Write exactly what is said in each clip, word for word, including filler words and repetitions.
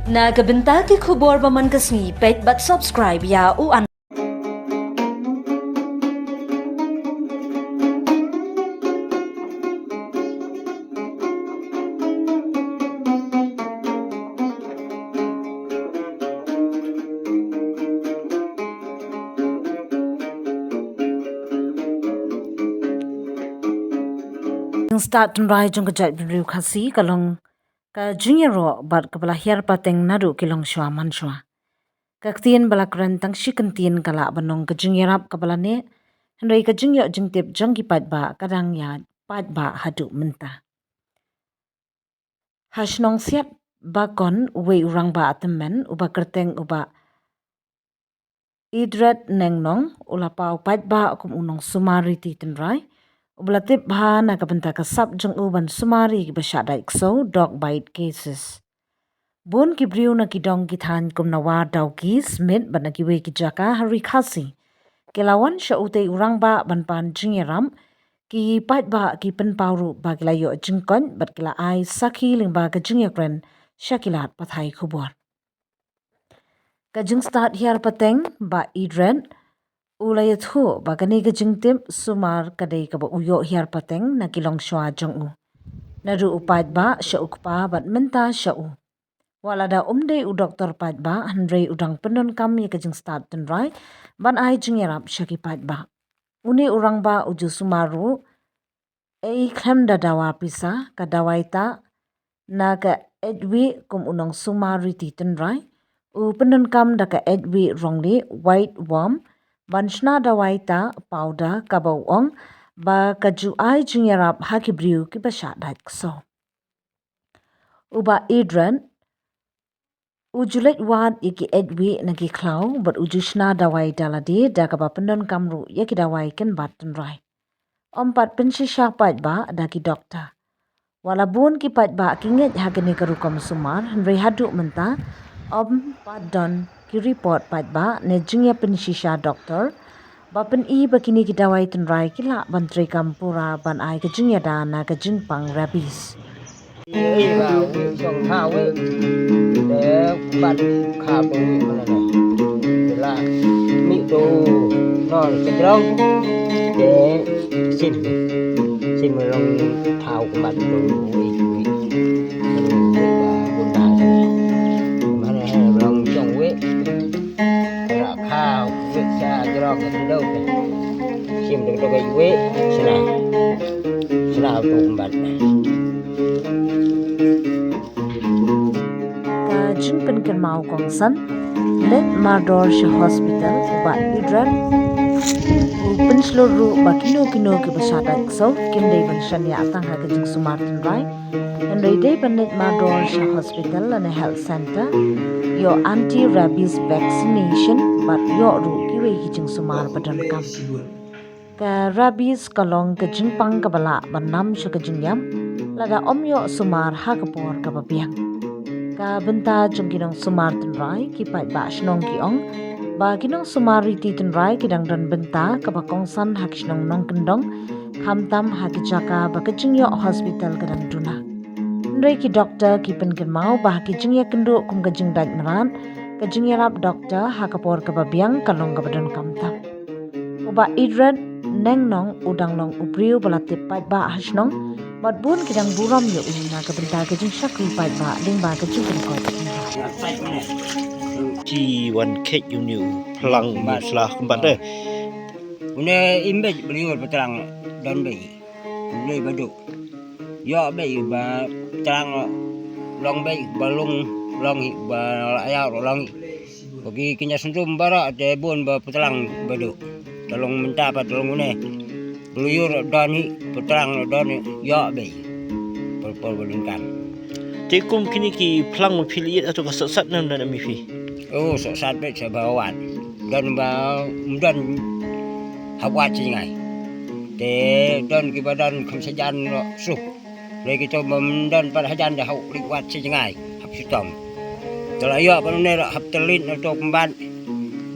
Na ka bynta ki khubor ba man ka sngi, peit bad subscribe ïa u an. Jingstad tynrai jong ka jaitbynriew Khasi ka long ka jingïaroh bad kaba la hiar pateng naduh ki longshwa manshwa. Ka ktien ba la kren tang shi kyntien ka lah ban long ka jingïarap kaba la neh, hynrei ka jingïoh jingtip jong ki paidbah ka dang ïa paidbah haduh mynta. Ha shnong Siatbakon, uwei u rangbah tymmen uba kyrteng u Bah Idret Nengnong u la paw paidbah kum u nongsumar riti tynrai uba la tip bha na ka bynta ka sap jong u ban sumar ïa kiba shah dait ksew, dog bite cases. Bun ki briew na ki dong ki thaiñ kum na War Dawki, Smit bad na kiwei ki jaka ha Ri Khasi ki la wan sha utei u rangbah ban pan jingïarap. Ki paidbah ki pynpaw ruh ba ki la ïoh jingkoit bad ki la ai sakhi lyngba ka jingïakren sha ki lad pathai khubor. Ka jingstad hiar pateng Bah Idret u la ïathuh ba kane ka jingtip sumar ka dei kaba u ïoh hiar pateng na ki longshwa jong u, naduh u paidbah sha u kpa bad mynta sha u. Wat lada um dei u doktor paidbah, hynrei u dang pyndonkam ïa ka jingstad tynrai ban ai jingïarap sha ki paidbah. Une u rangbah u ju sumar ruh ei khlem da dawa pisa, ka dawai tah na ka eit wieh kum u nongsumar riti tynrai. U pyndonkam da ka eit wieh rong lieh, white worm, ban shna dawai tah powder kaba u ong ba ka ju ai jingïarap ha ki briew kiba shah dait ksew. U Bah Idret u ju leit wad ïa ki eit wieh na ki khlaw bad u ju shna dawai da lade da kaba pyndonkam ruh ïa ki dawai kynbat tynrai. Ym pat pynshisha paidbah da ki doktor. Wat la bun ki paidbah ki ngeit ha kane ka rukom sumar, hynrei haduh mynta ym pat don ki report paidbah ne jingïapynshisha doktor ba pyni ba kine ki dawai tynrai ki lah ban treikam pura ban ai ka jingïada na ka jingpang rabies. Ei, ba u jong ha we. Te bat kha ba u mana ne. Te la mi to no te jrong. Te sim. Sim long thau ku bat to u i u i. Ba bun ba. Mana he long jong we. Te la kha we sa jrong te do te. Sim te to we sna. Sna to ku bat. Ka jingpynkynmaw kongsan, leit mardor sha hospital u Bah Idret. U pynshlur ruh ba kino kino kiba shah dait ksew kim dei ban shaniah tang ha ka jingsumar tynrai, hynrei dei ban leit mardor sha hospital lane health center, ïoh anti rabies vaccination bad ïoh ruh kiwei ki jingsumar ba donkam. Ka rabies ka long ka jingpang kaba lah ban nam sha ka jingïap lada ym ïoh sumar ha ka por kaba biang. Ka bynta jong ki nongsumar tynrai, ki paidbah shnong ki ong ba ki nongsumar riti tynrai ki dang don bynta kaba kongsan ha ki shnong nongkyndong, khamtam ha ki jaka ba ka jingïoh hospital ka dang duna. Hynrei ki doktor ki pynkynmaw ba ha ki jingïakynduh kum ka jingdait mrad, ka jingïarap doktor ha ka por kaba biang ka long kaba donkam tam. U Bah Idret Nengnong u dang long u briew ba la tip paidbah ha shnong, bad bun ki dang burom ïa u na ka bynta ka jingshakri paidbah lyngba ka jingpynkoit. Ti wan khet ïa une u phlang, une u phlang kumba te. Une im beit, ba ïoh ba tlang don beit. Une ba duk. Ïoh beit ba tlang long beit, ba long long hi, ba la ïa long hi. Ba ki kynja syndrom baroh te bun ba tlang ba duk. Te long mynta ba te long une. Ba ïoh don hi, ba tlang don hi, ïoh beit. Por por ba donkam. Te kum kine ki phlang phi la ïoh hato ka sat sat nam nam mi phi. Oh, sat sat beit sa ba wat. Don ba don ha wat shi ngai. Te don kiba don kham sa jan lo su. Lei kito ba don pat hajan da hau lik wat shi ngai. Hap shitom. Te la ïoh ba ne hap te leit na to kumban.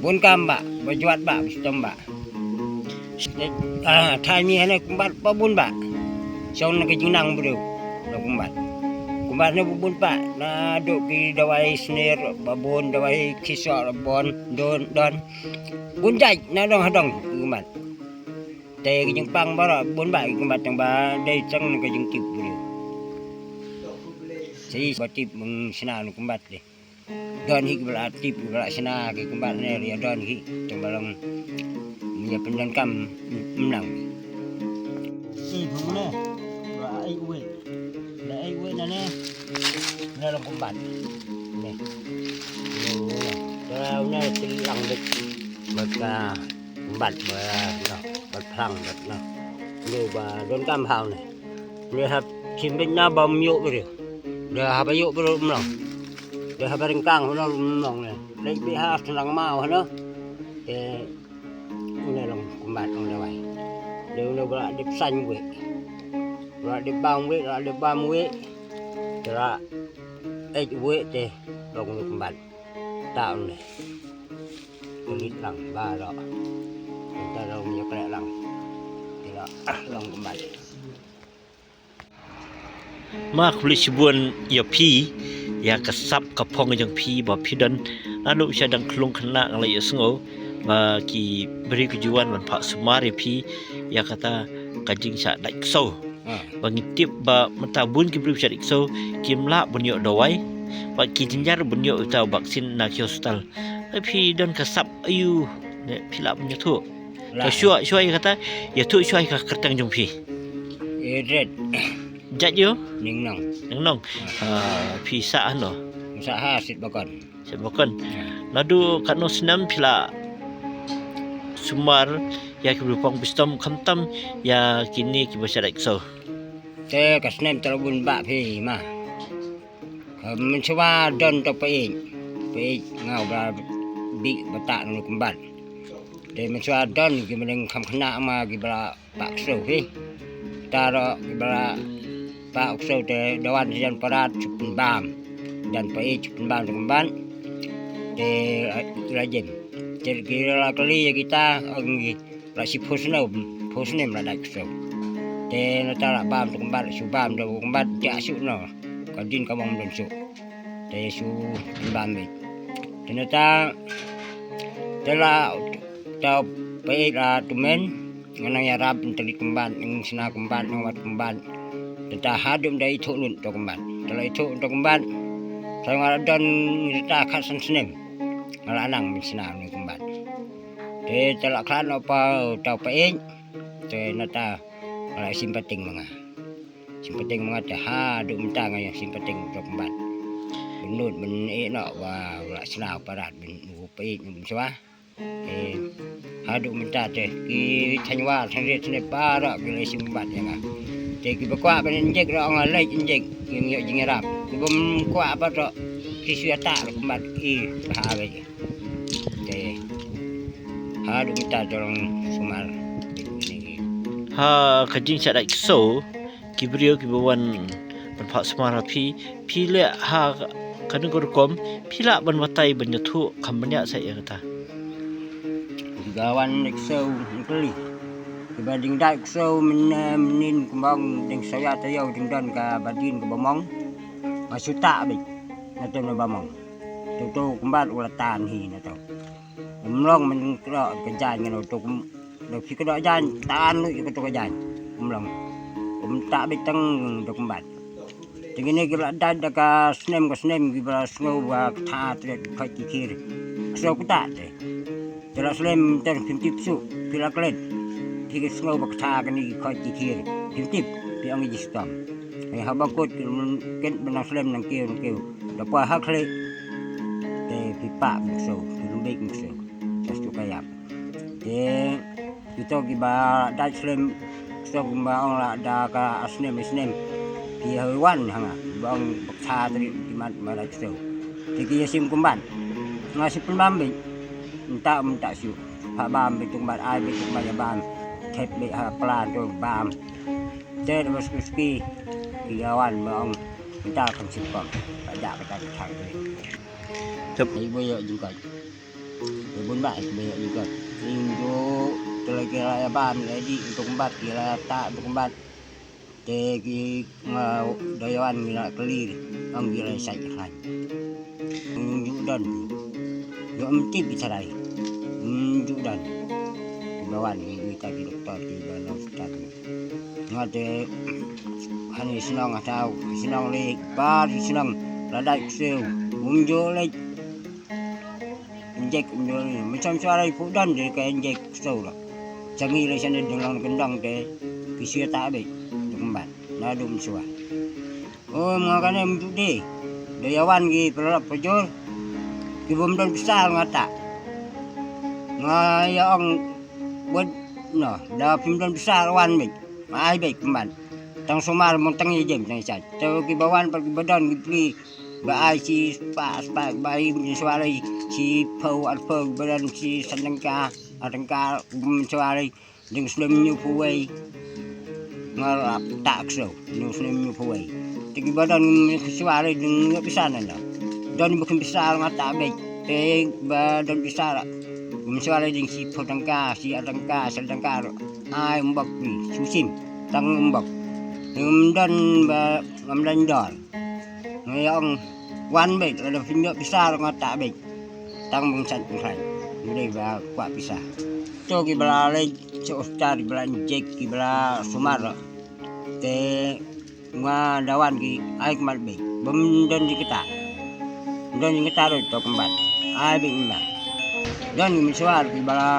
Bun kam ba, ba jwat ba, shitom ba. Ah, thai mi hane kumbat ba bun ba. Shong na ka jingnang briew. Na kumbat. Kum Pat na bun pat, naduh ki dawai sner, ba bun dawai khisor, bon, don, don. Bun jait, na dong hadong, kumbat. Te ki jingpang baroh, bun ba ki kumbat tang ba, dei tang na ka jingtip bun. Sa i ba tip meng sna na kumbat dei. Don hi ki ba la tip, ki ba la sna ki kumbat ne, ria don hi, tang ba long, ria pyndonkam, mnang. I, bun ne, ba ai uwe. La ai wei na ne. Na long kumbat. Ne. Te na ti ang bet. Bat ka kumbat ba na. Bat phlang bat na. Ne ba don kam hau ne. Ne hap sim bet na ba myo beri. Da hap ayo beri mlong. Da hap ringkang na mlong ne. Lek bi ha senang mau na. Te Une long kumbat long dawai. Dei une ba la dep sain wei. Ba la dep bam wei, ba la dep bam wei. Te la ej wei te long une kumbat. Ta une. Kulit lang ba lo. Te long ïa klek lang. Te la long kumbat. Ma khublei shibun ïa phi ïa ka sap ka phong jong phi ba phi don naduh sha dang khlung khynnah nga la ïohsngew ba ki briew ki ju wan ban phah sumar ïa phi ïa kata ka jingshah dait ksew. Ah. Ba ngi tip ba mynta bun ki briew shah dait ksew kim lah ban ïoh dawai ba ki jynjar ban ïoh uta u vaksin na ki hospital. Ba phi don ka sap aïu ne phi lah ban ïathuh. Lah. To shuwa shuwa ïa kata ïathuh shuwa ïa ka kyrteng jong phi. Edred. Jait ïo? Ningnong. Ningnong. Ah, phi sah hano? Sah ha Sitbakon. Sitbakon. Ya. Naduh katno snem phi la sumar ïa ki briew phong bistop khamtam ïa kine ki ba shah dait ksew? Te ka snem te la bun ba phi ma. Ka mynshuwa don to peit. Peit nga ba bi ba ta no kumbat. Te mynshuwa don ki mending kham khynnah ma ki ba Pak Sou hi. Taro ki ba Pak Sou te dawan si jan parat suk pynbam. Jan peit suk pynbam tu kumban. Te rajin. Te ki la kali ya kita ong ki la si phusno phusnem la dak sou. Te na ta la bam tu kumbat su bam tu kumbat ja su no. Ka din ka bang don su. Te su bam bit. Te na ta te la ta peit la tumen. Ngan nang ïarap ngan tyrli kumban, ngan sna kumban, ngan wad kumban. Te ta haduh da ithuh lut to kumban. Te la ithuh to kumban. Sa nga la don ngi ta khat san snem. Nga la nang sna ni kumban. Te te la khlad no pa ta peit. Te na ta nga la sim pateng ma nga. Sim pateng ma nga te haduh mynta nga ïa sim pateng to kumban. Benut ben e no wa la sna parat ben u peit ni swa. Eh, haduh mynta te ki thanwa thanriet ne para ki lei sumbat ïa nga. Te ki ba kwah ban injek ra nga lei injek ki ïoh jingïarap. Ki bym kwah pat to ki shu ïa ta kumbat i ha ba. Te haduh mynta te long sumar. Ha ka jingshah dait ksew ki briew ki ba wan ban phah sumar ha phi, phi leh ha kane ka rukom, phi lah ban batai ban ïathuh kham bniah sa ïa kata. Ki ba wan dait ksew ngi kylli. Ki ba ding dait ksew mynne mynnin kumba ong ding saw ïa taïew ding don ka ba din ka ba mong. Nga shu tah beit na to na ba mong. To to kumba u la tan hi na to. Ym long men kro ka jan ngan to kum. Da phi kdo jan tan lu ïa kato ka jan. Ym long. Ym ta beit tang da kumbat. Te kine ki ba la dait da ka snem ka snem ki ba la sngew ba ka tha te khot ki khir. Ksew kata te. Te la slem te phim tip suk phi la klet. Phi ki sngew ba ka tha kane ki khot ki khir. Phim tip phi ong ji stom. Hei haba kut ki ken ba nang slem nang kiew nang kiew. Da poi ha khlieh. Te phi pah ba ksew phi lum beit ba ksew. Pas tu ka ïap. Te kito ki ba dait slem kito ki ba ong la da ka snem snem. Ki hoi wan ha nga ba ong ba ka tha tari ki mat ma dait kito. Te ki ïa sim kumban. Nga sim pynbam beit. Mynta mynta shu. Ha bam beit kumban ai beit kumban ïa bam. Thep beit ha plan tu bam. Te da ba ski ski. Ki ïa wan ba ong mynta kan sim pam. Ba da kata ka thang tari. Thep. Ai bo ïa jingkot. Bun ba ki ba ïoh jingkot. Ning ju te la ki la ïa bam la di untuk kumbat ki la ta untuk kumbat. Te ki nga da ïa wan ngi la kylli, ong ki la sait khlaiñ. Ym ju don. Ïoh ym tip ki tharai. Ym ju don. Ba wan ngi ïa ki doktor ki ba nong stad. Nga te hani shnong ha taw, shnong lei, bar shnong la dait ksew. Ym ju leit. Injek ym ju leit. Mynshuwa leit phuh don de ka injek ksew la. Changi la shane dang long kyndong te ki shu ta beit. Dum ban. Na dum shuwa. O, nga kane mynta de. Da ïa wan ki paralok parajor. Ki bym don pisa nga ta. Nga ïa ong, wat, no, da phim don pisa wan beit. Nga ai beit pynban. Tang sumar mon tang ïa jem tang ïa sat. Te ki ba wan pat ki ba don ki pli. Ba ai shi spah, spah, ba ai mynshuwa lei. Shiphew, arphew, ba don shi san tyngka, ar tyngka, mynshuwa lei. Dang snem hynñiewphew wei. Nga la ta ksew, dang snem hynñiewphew wei. Te ki ba don mynshuwa lei dang ïoh pisa na na. Don ba kin pisa nga ta beit. Te ba don pisa la. Mynshuwa lei dang shiphew tyngka, shi ar tyngka, san tyngka. Ai mbok ni, shu shim. Tang mbok. Dang don ba ngam don dor. Nga ïa ong wan beit, lada phim ïoh pisa ruh nga ta beit. Tang bym sait pynkhraw. Nga dei ba kwah pisa. To ki ba la leit sha hospital ki ba la injek ki ba la sumar ruh. Te nga da wan ki ai khmat beit. Bym don jingkata. Don jingkata ruh to kymbat. Ai beit kymbat. Don ki mynshuwa ki ba la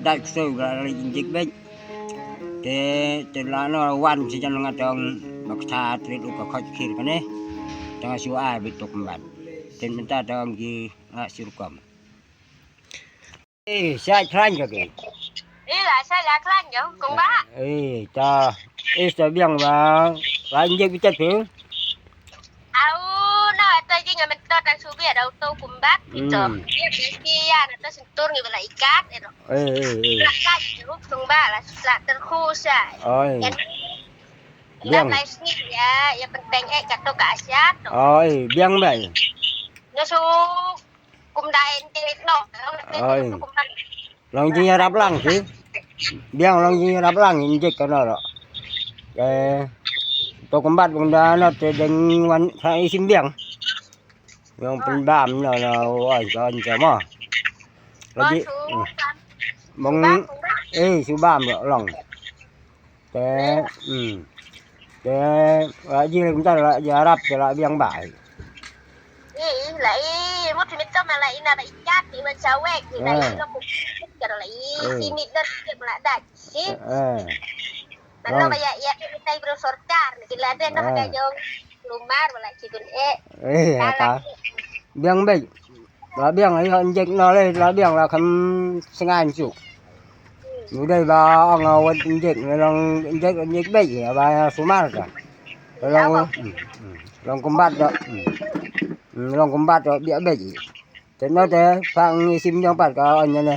dait ksew ba la leit injek beit. Te, te lano wan shi jan nga tong ba kata trit u ka khot khir kane. Tang shu ai beit to kymbat. Te mynta tong ki a shu rukom. Eh, sait khlaiñ ka ki. Eh, la sait la khlaiñ ka, kong ba. Eh, ta. Eh, ta biang ba. La injek beit tet phi. Au, na ta jing amen ta ta shu bia dau to kymbat phi to. Hmm. Bia bia ki ya na ta sentur ngi ba la ikat, eh, no. Eh, eh, eh. La kat ju kong ba la la terkhu sa. Oi. Kan. Biang. Lam lai sngi ya, ya penteng eh ka to ka asia to. Oi, biang bai. Nyo su kumda en te no. Oi. Kumda. Long jingïarap lang ki. Biang long jingïarap lang injek kano ruh. Eh, to kymbat bang da no te dang wan sa isim biang. Yang pynbam no no wan sa wan sa mo. Lagi. Bang eh subam ruh long. Te hmm. Te la ji lem ta la ji arap te la biang bai. Ih, la ih, mut mit ka ma la ina ba ikat ni wan sawek ni la ih ka ku ka la ih, sini dan ke la dai. Ih. Eh. Mano ba ya ya ni tai bro sorkar ni la den ka jong lumar ba la ci gun eh. Eh, ta. Biang bai. La biang la injek no le la biang la kham sngan chu. Nyu dei ba ong wat injek long injek injek beit ba sumar ka. Long long kumbat da. Long kumbat da bia beit. Te no te phang isim jong pat ka on ne.